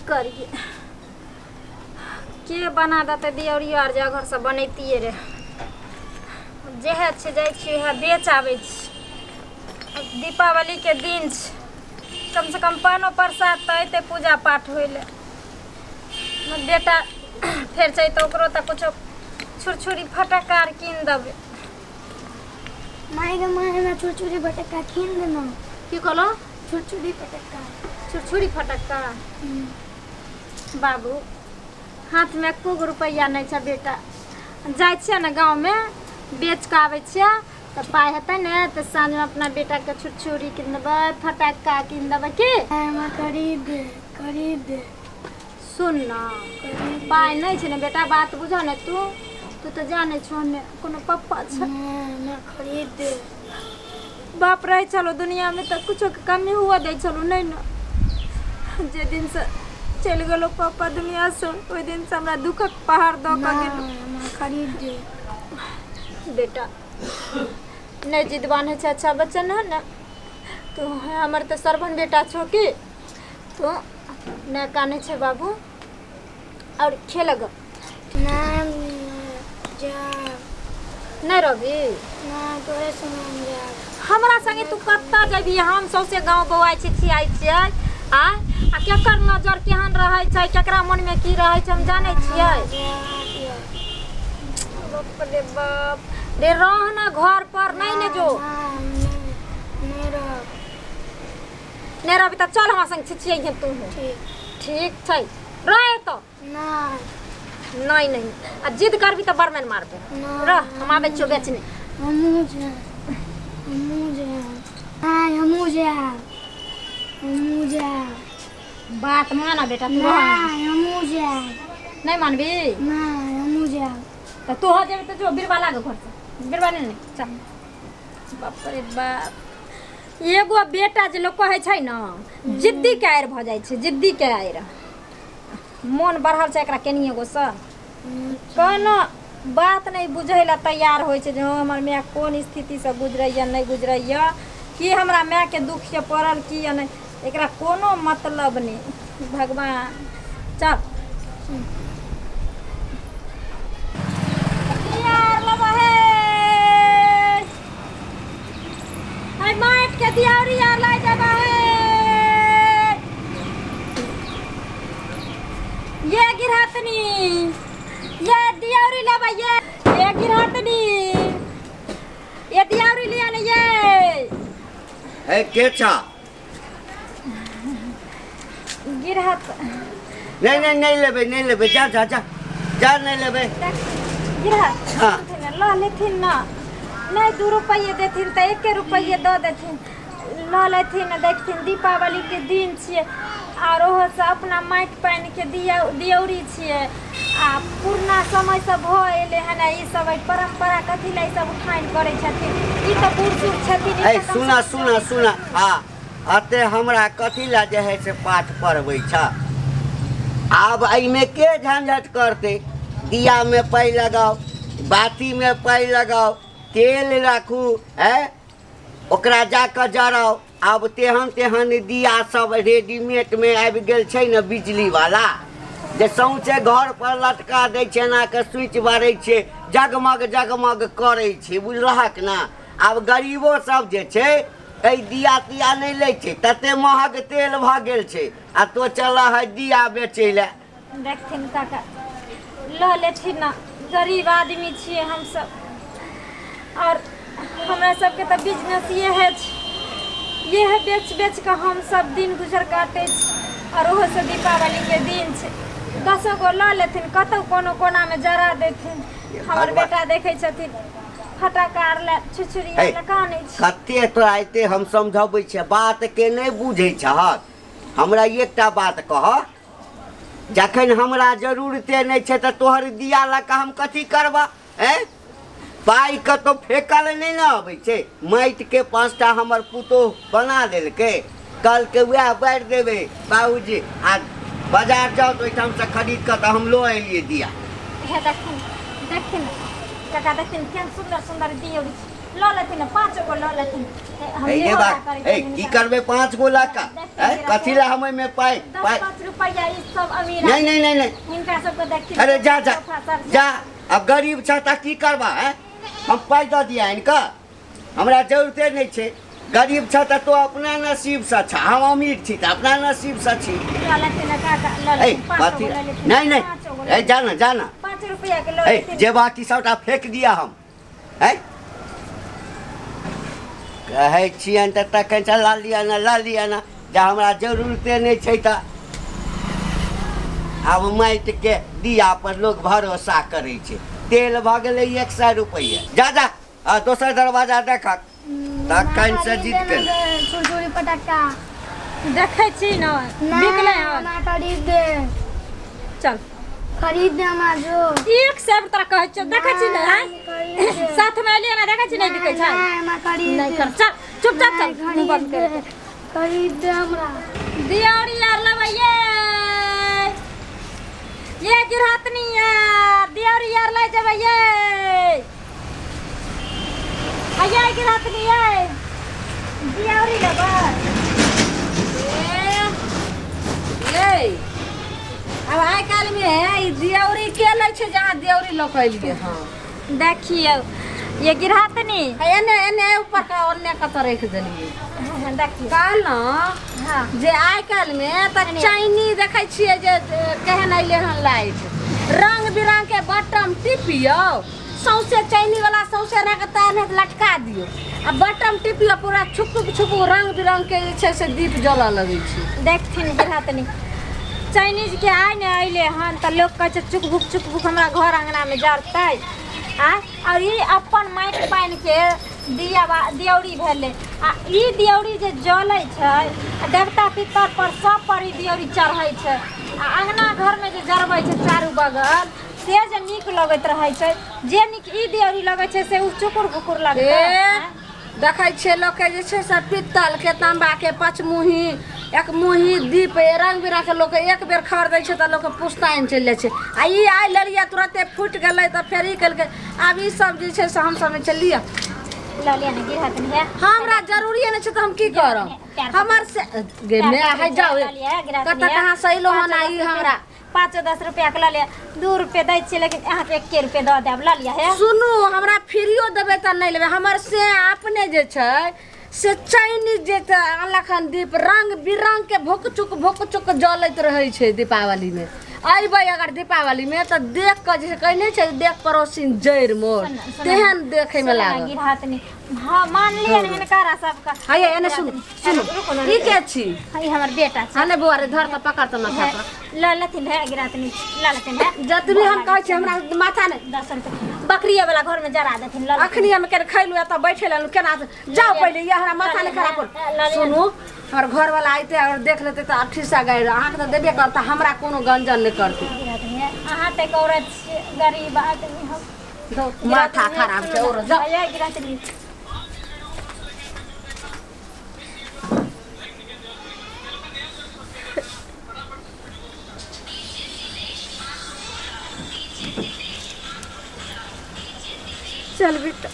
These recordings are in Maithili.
करिए के बना देतै दियौरी आर जे घरसँ बनैतियै रे जेहे छै जाइ छियै उएह बेच आबै छी दीपावलीके दिन छै कमसँ कम पानो प्रसाद तऽ अयतै पूजा पाठ होइ लए हमर बेटा फेर छै तऽ ओकरो तऽ किछो छुरछुरी फटक्का आर कीन देबै। माय गे माय, हमरा छुरछुरी फटक्का कीन देना। की कहलहुँ? छुरछुरी फटक्का। छुरछुरी फटक्का? बाबू, हाथमे एको गो रुपैआ नहि छै बेटा। जाइ छियै ने गाँवमे, बेच कऽ आबै छियै तऽ पाइ हेतै ने, तऽ साँझमे अपना बेटाके छुरछुरी कीन देबै, फटक्का कीन देबै। की हमरा खरीद दे, खरीद दे। सुन ने, पाइ नहि छै ने बेटा, बात बुझऽ ने। तू तू तऽ जानै छौ ने कोनो पप्पा छै। हमरा खरीद दे। बाप रहै छलो दुनियामे तऽ कुछोके कमी हुअ दै छलो नहि ने। जे दिनसँ चलि गेलो पप्पा दुनियासँ, ओहि दिनसँ हमरा दुःखक पहाड़ दऽ कऽ गेलो। हमरा खरीद दे। बेटा, नहि जिद बान्है छै, अच्छा बच्चा ने ने तू। हमर तऽ सरभन बेटा छौ। की तू नहि कानै छै बाबू? आओर खेलग नहि जाब। नहि रहबी? नहि, तोरे संग हम जायब। हमरा संगे तू कतऽ जेबही? हम सौंसे गाँव बौआइ छी, छियाइ छियै आ आ केकर नजर केहन रहै छै, केकरा मनमे की रहै छै, हम जानै छियै। बाप रे बाप रे, रह ना घर पर, नहि ने जो। नहि रहब। नहि रहबी तऽ चल हमरा संग, छिछियै तू। ठीक। ठीक छै, रह तऽ। नहि। नहि नहि, आ जिद करबी तऽ बरमन मारबे। नहि। रह, हम आबै छियौ बेचने। हमहूँ जायब, हमहूँ जायब। नहि, हमहूँ जायब, हमहूँ जायब। बात माना बेटा, तू रह। नहि, हमहूँ जायब। नहि मानबी? नहि, हमहूँ जायब। तऽ तू हो जेबी तऽ जो बिरबा लाग घरसँ, बिरबा नहि, नहि चल। बाप रे बाप, एगो बेटा जे लोक कहै छै ने, जिद्दी के आरि भऽ जाइ छै, जिद्दी के आरि। मोन बढ़ल छै एकरा केनिए गोसँ, कोनो बात नहि बुझै लए तैयार होइ छै जे हँ, हमर माय कोन स्थितिसँ गुजरैए, नहि गुजरैए, की हमरा मायके दुख के पड़ल की या नहि, एकरा कोनो मतलब नहि। भगवान, चल दियार लेबो हे, है माटि के दियारी आर लै जेबा हे। ये गिरहतनी, ये दियारी लेबा। ये गिरहतनी, ये दियारी लिया ने ये। हे, के छा? गिरहत। नहीं नहीं, नहीं लेबै, नहीं लेबै, जा जा जा जा, नहीं लेबै। गिरहत। हाँ। लऽ लेथिन ने, नहि 2 रुपैए देथिन तऽ 1 रुपैए दऽ देथिन, लऽ लेथिन। देखथिन, दीपावलीके दिन छियै आर ओहोसँ अपना माटि पानिके दिया दियौरी छियै आ पुरना समयसँ भऽ एलै हन ई सब। एहि परम्परा कथी लए ई सब उठान करै छथिन? ई तऽ बूढ़ सूढ़ छथिन, ई ऐ तऽ कमसँ सुना कम। सुना सुना, हाँ, अते हमरा कथी लए जे है से पाठ पढ़बै छ? आब एहिमे के झंझट करतै? दियामे पाइ लगाउ, बातीमे पाइ लगाउ, तेल राखू, है ओकरा जा कऽ जराउ। आब तेहन तेहन दिया सब रेडीमेडमे आबि गेल छै ने बिजलीवला, जे सौँसे घर पर लटका दै छै, एना कऽ स्विच बारै छै, जगमग जगमग करै छै, बुझलहक ने? आब गरीबो सब जे छै एहि दिया तिया नहि लै छै, तते महग तेल भऽ गेल छै, आ तो चलऽ है दिया बेचै लए। देखथिन काका, लऽ लेथिन ने, गरीब आदमी छियै हमसब आओर हमरा सबके तऽ बिजनेस इएह छै। इएह बेच बेच कऽ हमसब दिन गुजर काटै छी आओर ओहोसँ दीपावलीके दिन छै, 10 गो लऽ लेथिन, कतहु कोनो कोनामे जरा देथिन। हमर बेटा देखै छथिन फटाका आर लए, छुछुरी आर लए कानै छै। कते तोरा एते हम समझबै छियै, बातके नहि बुझै छहक। हमरा एकटा बात कह, जखन हमरा जरूरते नहि छै तऽ तोहर दिया लऽ कऽ हम कथी करबह? ऐं, पाइ कतहु फेकल नहि ने अबै छै। माटिके 5टा हमर पुतोहु बना देलकै, कहलकै वएह बारि देबै बाबूजी, आ बाजार जाउ तऽ ओहिठामसँ खरीद कऽ तऽ हम लऽ एलियै दिया। हे, देखथिन, देखथिन काका, देखथिन, केहन सुन्दर सुन्दर दियौरी छै। लऽ लेथिन ने, पाँच गो लऽ लेथिन। हम ए इहो बा करै ए छियनि की हिनका। करबै 5 गो लऽ कऽ? देखथिन ए जरा कथी ला हम एहिमे पाइ दस पाइ पाँच रुपैआ ई सब अमीर नहीं नहीं नहीं नहीं हिनका सबके देखथिन। अरे जा जा सोफा सब जा, अब गरीब छ तऽ की करबा? हैं, हम पाइ दऽ दिया हिनका, हमरा जरूरते नहि छै। गरीब छ तऽ तो अपना नसीबसँ छ, हम अमीर छी तऽ अपना नसीबसँ छी। लऽ लेथिन ने काका, लऽ ए लेथिन, पाँच कथी? गो लऽ लेथिन। नहीं नहीं पाँच गो ए लऽ लेथिन। जा ना जा ना, 5 रुपैआ के लऽ ए लेथिन। जे बाकी सबटा फेंक दिया हम। हैं, कहै छियनि तऽ तखन से लऽ लिअ ने, लऽ लिअ ने, जे हमरा जरूरते नहि छै। तऽ आब माटिके दिया पर लोक भरोसा करै छै। तेल भऽ गेलै 100 रुपैआ। जा जा, आ दोसर दरवाजा देखक। तखन से जीत गेल। छुरछुरी पटक्का देखै छी ने, बिकलै हन। हमरा खरीद दे। चल खरीद दे हमरा जो। 100 तोरा कहै छियौ, देखै छी ने? आँय? खरीद दे। साथमे एलियै ने, देखै छी नहि बिकै छै। नहीं, हमरा खरीद नहि दे। कर, चल चुपचाप चल, नहीं, मुँह बंद खरीद कर। दे, खरीद दे हमरा। दियौरी यार लेबै ये, ये गिरहतनी यार, दियौरी यार लै जेबै ये। आ ये गिरहतनी ये, दियौरी लेबै। ये आब आइ काल्हिमे ई दियौरी के लै छै? जहाँ दियौरी लऽ कऽ एलियै हँ। देखियौ ये गिरहतनी, एने एने ऊपर के ओन्ने कतऽ राखि देलियै। देखियौ कहलहुँ हाँ जे आइ काल्हिमे तऽ चाइनी देखै छियै जे केहन अयलै हन लाइट, रंग बिरंग के बटम टिपियौ, सौंसे चैनी वाला सौंसे एना कऽ तार नहि लटका दियौ आ बटम टिपियौ, पूरा छुपुक छुपुक रंग बिरंग के जे छै से दीप जलऽ लगै छै। देखथिन गिरहतनी, चाइनीज के आइ ने अयलै हन तऽ लोक कहै छै चुकभुक चुकभुक हमरा घर अङ्गनामे जरतै। आ और ई अपन माटि पानिके दिया दियौरी भेलै। आ ई दियौरी जे जलै छै आ देवता पितर पर सब पर ई दियौरी चढ़ै छै आ अङ्गना घरमे जे जरबै छै चारू बगल, से जे नीक लगैत रहै छै। जे नीक ई दियौरी लगै छै से ओ चुकुर भुकुर लगतै? ए देखै छियै लोकके जे छै से पित्तलके ताँबाके पचमुही एकमुही दीप रंग बिरंगके लोक एक बेर खरीदै छै तऽ लोकके पुस्ताइन चलि जाइ छै। आ ई आइ लेलियै, तुरते फुटि गेलै तऽ फेर ई केलकै। आब ई सब जे छै से हमसब नहि छै लिअ। लऽ लिअ ने गिरहतनी हे। हमरा जरूरिए नहि छै तऽ हम की करब? हमर से गे माय है जाओ, कतऽ कहाँ से अयलहुँ हन आ ई हमरा। 5-10 रुपैआ के लऽ लिअ। 2 रुपये दै छियै, लेकिन अहाँके 1 रुपये दऽ देब, लऽ लिअ हे। सुनू, हमरा फ्रीओ देबै तऽ नहि लेबै। हमर से अपने जे छै से चाइनीज जे तऽ अनलक हन दीप, रंग बिरंग के भुक चुक भुक चुक जलैत रहै छै। दीपावलीमे अयबै अगर दीपावलीमे तऽ देख कऽ जे कहै नहि छै, देख पड़ोसिन जड़ि मोर, तेहन देखैमे लागत। गिरहतनी हाँ, मान लिअ ने हिनकरा सबके। हैया एने सुनू सुनू, रुकू ने। ई के छी? ई हमर बेटा छै। हाँ ने बौआ रे, धर तऽ पकड़ तऽ माथा पर। लऽ लेथिन हे गिरहतनी, लऽ लेथिन हे। जतबी हम कहै छी हमरा माथा नहि। 10 रुपये बकरिए वाला घरमे जरा देथिन, लऽ लेथिन। अखनी हम केना खैलू एतऽ बैठे लेलहुँ, केना जाउ पहिले, ये हमरा माथा नहि खराब करू। सुनू, हमर घरवाला अयतै और देख लेतै तऽ अठीसा गाड़ि अहाँके तऽ देबे करतै, हमरा कोनो गंजन नहि करतै। गिरहतनी हे, अहाँ तऽ एक औरत छियै, गरीब आदमी हम। माथा खराब छै और जाउ। हैया गिरहतनी। चल बेटा।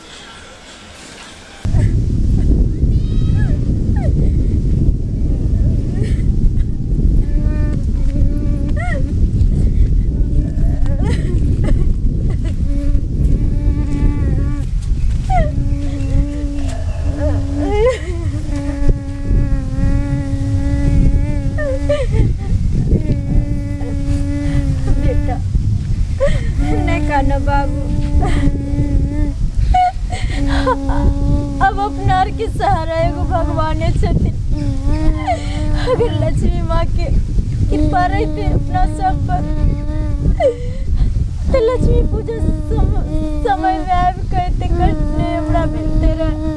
बेटा नहीं कहना बाबू, अब अपना आर के सहारा एगो भगवाने छथिन। अगर लक्ष्मी माँ के कृपा रहते अपना सब पर तो लक्ष्मी पूजा समय में आबि के एते कष्ट नहीं हमरा मिलते रहे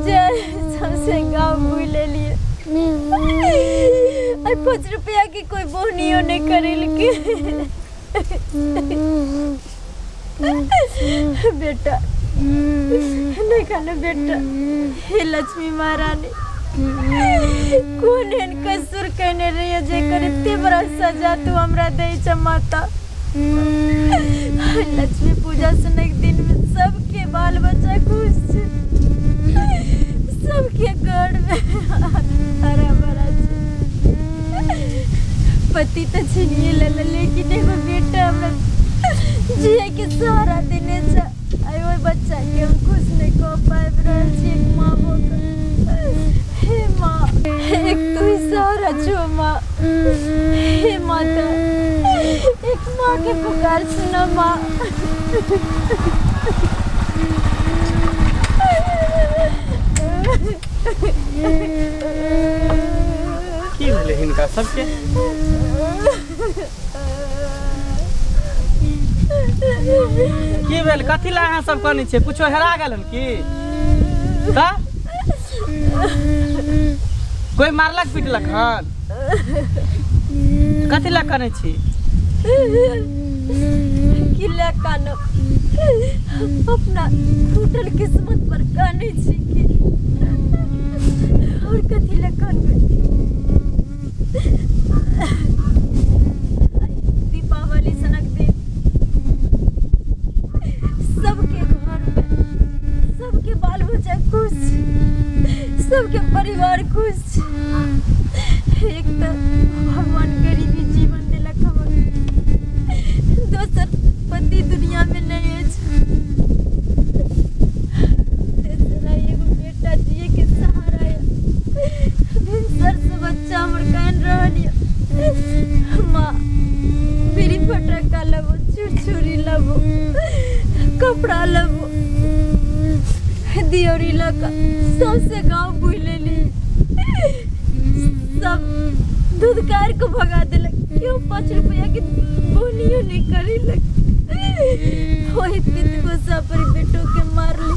जे सबसे गाँव भूल लेलिए। और 5 रुपया के कोई बोहनियो नहीं करेलके। बेटा नहीं खाना बेटा, हे लक्ष्मी महारानी, कोन एहन कसूर केने रहिए जेकर एते बड़ा सजा तू हमरा दै छ माता? लक्ष्मी पूजा सनक दिन में सबके बाल बच्चा खुश सहारा देने छै। आइ ओहि बच्चाके हम खुश नहि कऽ पाबि रहल छी एक माँ भऽ कऽ। हे माँ, एक तू ही सहारा छौ माँ। हे माता, एक माँ के पुकार सुना माँ। की भेलै हिनका सबके? की भेल? कथी लए अहाँ सब कनै छियै? कुछो हेरा गेल हन की? तऽ कोइ मारलक पिटलक हन? कथी लए कनै छी? की लए कानब, अपना टूटल किस्मत पर कानै छी की और कथी लए कानबै। दीपावली सनक दिन सबके घर में सबके बाल बच्चा खुश, सबके परिवार खुश। एक तऽ भगवान गरीबी जीवन देलक हमर, दोसर पति दुनिया में नहीं अछि, तेसरा एगो बेटा जिए के सहारा यऽ। भिनसर से बच्चा हमर कान रहल यऽ, माँ मेरी फटक्का लेबो, छुरछुरी लेबो, कपड़ा लेबो, दियोरी लऽ कऽ सौंसे गाँव बुलि लेली, सब दूध कार के भगा देलक, केओ 5 रुपया के बोनियो नहीं करेलक। वही पित गुस्सा पर बेटो के मारली।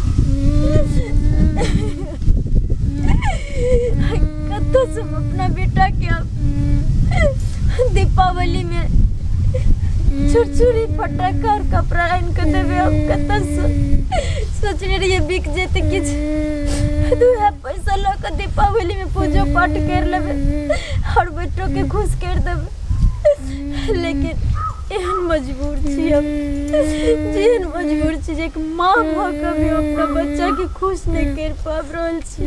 कतौ से हम अपना बेटा के अब दीपावली में छुरछुरी फटाका और कपड़ा आनि के देबै हम कतऽ से? सोचने रहियै बिक जेतै किछु, दू पैसा लऽ कऽ दीपावली में पूजो पाठ कर लेबै और बेटो के खुश कर देबै, लेकिन एहन मजबूर छी हम, जेहन मजबूर छी जे एक माँ भऽ कऽ भी अपना बच्चा के खुश नहि कर पाबि रहल छी,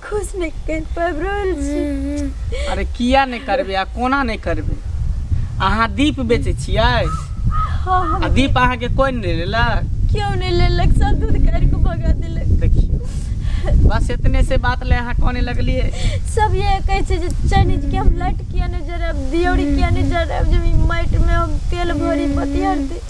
खुश नहि कर पाबि रहल छी। अरे किया नहि करबै आ कोना नहि करबै? अहाँ दीप बेचै छियै? हाँ। हम आ दीप अहाँके कोइ नहि लेलक? क्यों नहीं लेलक, सब दूध काटि कऽ भगा देलक। देखियौ, बस एतने से बात ले अहाँ कोने लगलियै? सब ये कहै छै जे चाइनीज के हम लाइट किया नहि जरायब, दियौरी किया नहि जरायब, जे ई माटि मे हम तेल भरी पतिहर दी।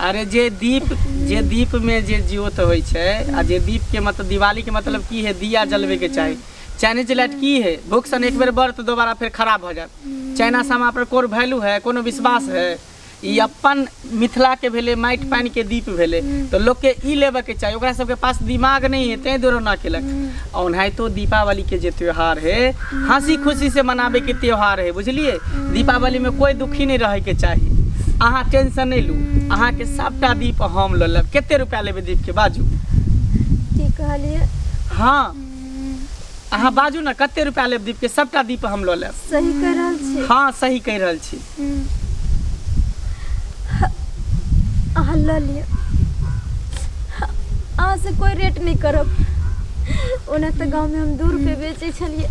अरे जे दीप में जे ज्योत होइ छै आ जे दीप के मतलब दिवाली के मतलब की है? दिया जलवे के चाही। चाइनीज लाइट की है? भूख सन एक बेर बर्त दोबारा फेर खराब भऽ जायत। चाइना सामा पर कोन वैल्यू है? कोनो विश्वास है? ई अपन मिथिला के भेलै, माटि पानि के दीप भेलै, तऽ लोकके ई लेबऽ के चाही। ओकरा सबके पास दिमाग नहीं है, ताहि दुआरे ओना केलक। आ ओनाहितो दीपावली के जे त्योहार है, हंसी खुशी से मनाबे के त्योहार है, बुझलियै? दीपावली में कोई दुखी नहीं रहे के चाही। अहाँ टेंशन नहीं लू, अहाँके सबटा दीप हम लऽ लेब। कते रुपया लेबै दीप के, बाजू। की कहलियै? हाँ, अहाँ बाजू ने, कते रुपया लेब दीप के? सबटा दीप हम लऽ लेब। सही कहि रहल छी? हाँ, सही कहि रहल छी। अहाँ लऽ लिअ, अहाँ से कोई रेट नहीं करब। ओना तऽ गाँवमे हम 2 रुपये बेचै छलियै,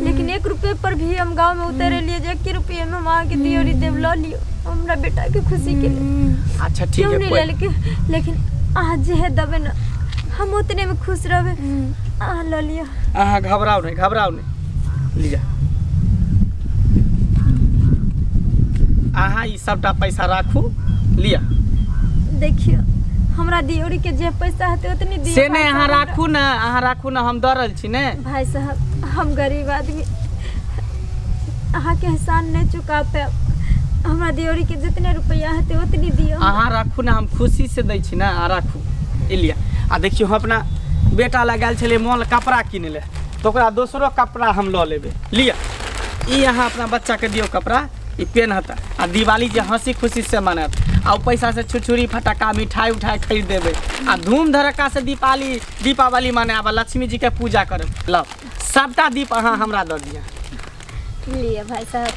लेकिन 1 रुपये पर भी हम गाँवमे उतरि एलियै जे 1 रुपये मे हम अहाँके दियोरी देब, लऽ लियौ हमरा बेटाके खुशीके लेल। अच्छा ठीक क्यों है। नहीं कोई लेलकै, लेकिन अहाँ जेहे देबै ने हम उतने में खुश रहबै। अहाँ लऽ लिअ। अहाँ घबराउ नहीं, घबराउ नहीं, लिअ अहाँ ई सबटा पैसा राखू, लिअ। देखियौ, हमरा दियोरी के जे पैसा हेतै उतनी दियौ। से भाई नहि, अहाँ साहब, हमरा। राखू ने, अहाँ राखू ने, हम दऽ रहल छी ने। भाई साहब, हम गरीब आदमी अहाँके एहसान नहीं चुका पायब। हमरा दियोरी के जितने रुपया हेतै उतनी दियौ। अहाँ राखू ने, हम खुशी से दै छी ने, अहाँ राखू, ई लिअ। आ देखियौ, हम अपना बेटा लए गेल छलियै मॉल कपड़ा किनै लए, तऽ ओकरा दोसरो कपड़ा हम लऽ लेबै। लिअ, ई अहाँ अपना बच्चाके दियौ कपड़ा, ई पेनहत आ दिवाली जे हंसी खुशी से मनायत, आ ओ पैसा से छुरछुरी फटक्का मिठाई उठाई खरीद देबै आ धूम धड़क्का से दीपावली मनायब आ लक्ष्मी जी के पूजा करब। लव, सबटा दीप अहाँ हमरा दऽ दिअ। लिअ भाई साहब।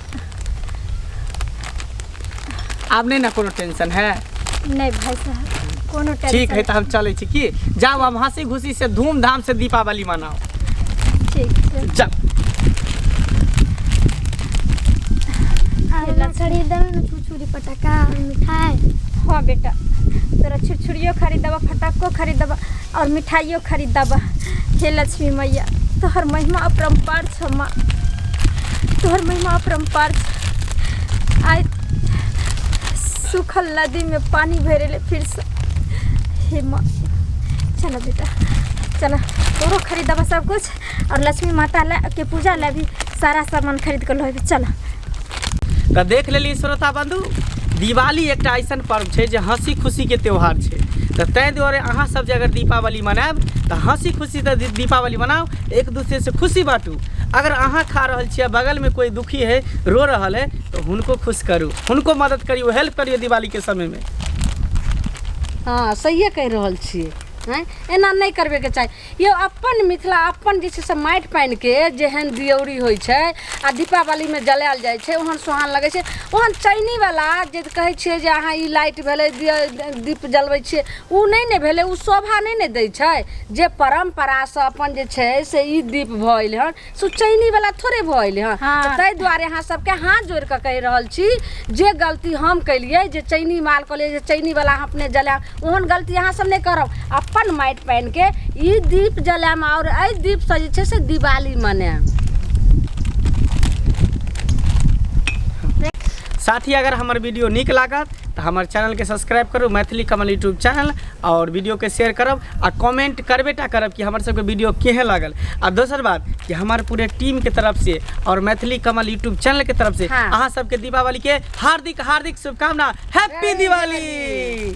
आब नहि ने कोनो टेंशन है? नहीं भाई साहब, कोनो टेंशन। ठीक है, तऽ हम चलै छी की? जाउ, हम हंसी खुशी से धूमधाम से दीपावली मनाउ। ठीक छै। जाउ। खरीद देबै ने छुरछुरी पटाखा मिठाई? हाँ बेटा, तोरा छुरछुरियो खरीदबा, फटक्को खरीदबा और मिठाइयो खरीदबा। हे लक्ष्मी मैया, तोहर महिमा अपरम्पार छ माँ, तोहर महिमा अपरम्पार छ। आइ सूखल नदी में पानी भरे ले फिर से। हे माँ, चलो बेटा चलो, तोरो खरीदबा सब कुछ और लक्ष्मी माता ला के पूजा ला भी सारा सामान खरीद कर लोबे। चलो तऽ देख लेली श्रोता बंधु, दिवाली एकटा ऐसन पर्व छै जे हंसी खुशी के त्योहार छै। तऽ ताहि दुआरे अहाँ सब जे अगर दीपावली मनायब तऽ हंसी खुशी तऽ दीपावली मनाउ, एक दूसरे से खुशी बांटू। अगर अहाँ खा रहल छियै, बगलमे कोई दुखी है, रो रहल है, तऽ हुनको खुश करू, हुनको मदद करियौ, हेल्प करियौ दिवाली के समयमे। हँ, सहिए कहि रहल छियै। आँय, एना नहि करबेके चाही यौ। अपन मिथिला अपन जे छै से माटि पानिके जेहन दियौरी होइ छै आ दीपावलीमे जलायल जाइ छै, ओहन सोहान लगै छै। ओहन चैनीवला जे कहै छियै जे अहाँ ई लाइट भेलै, दीप जलबै छियै, ओ नहि ने भेलै, ओ शोभा नहि ने दै छै। जे परम्परासँ अपन जे छै से ई दीप भऽ एलै हन, से ओ चैनीवला थोड़े भऽ एलै हन। तऽ ताहि दुआरे अहाँ सबके हाथ जोड़ि कऽ कहि रहल छी, जे गलती हम केलियै जे चैनी माल कहलियै जे चैनीवला अहाँ अपने जलायब, ओहन गलती अहाँ सब नहि करब। अपन माटि पानिके ई दीप जलायब आओर एहि दीपसँ जे छै से दिवाली मनायब। साथ ही अगर हमर वीडियो नीक लागत तऽ हमर चैनलके सब्सक्राइब करू, मैथिली कमल यूट्यूब चैनल, और वीडियो के शेयर करब आ कमेंट करबे टा करब कि हमर सबके वीडियो केहन लागल। आ दोसर बात कि हमार पूरे टीम के तरफ से और मैथिली कमल यूट्यूब चैनल के तरफ से अहाँ सबके दीपावली के हार्दिक हार्दिक शुभकामना। हैप्पी दिवाली।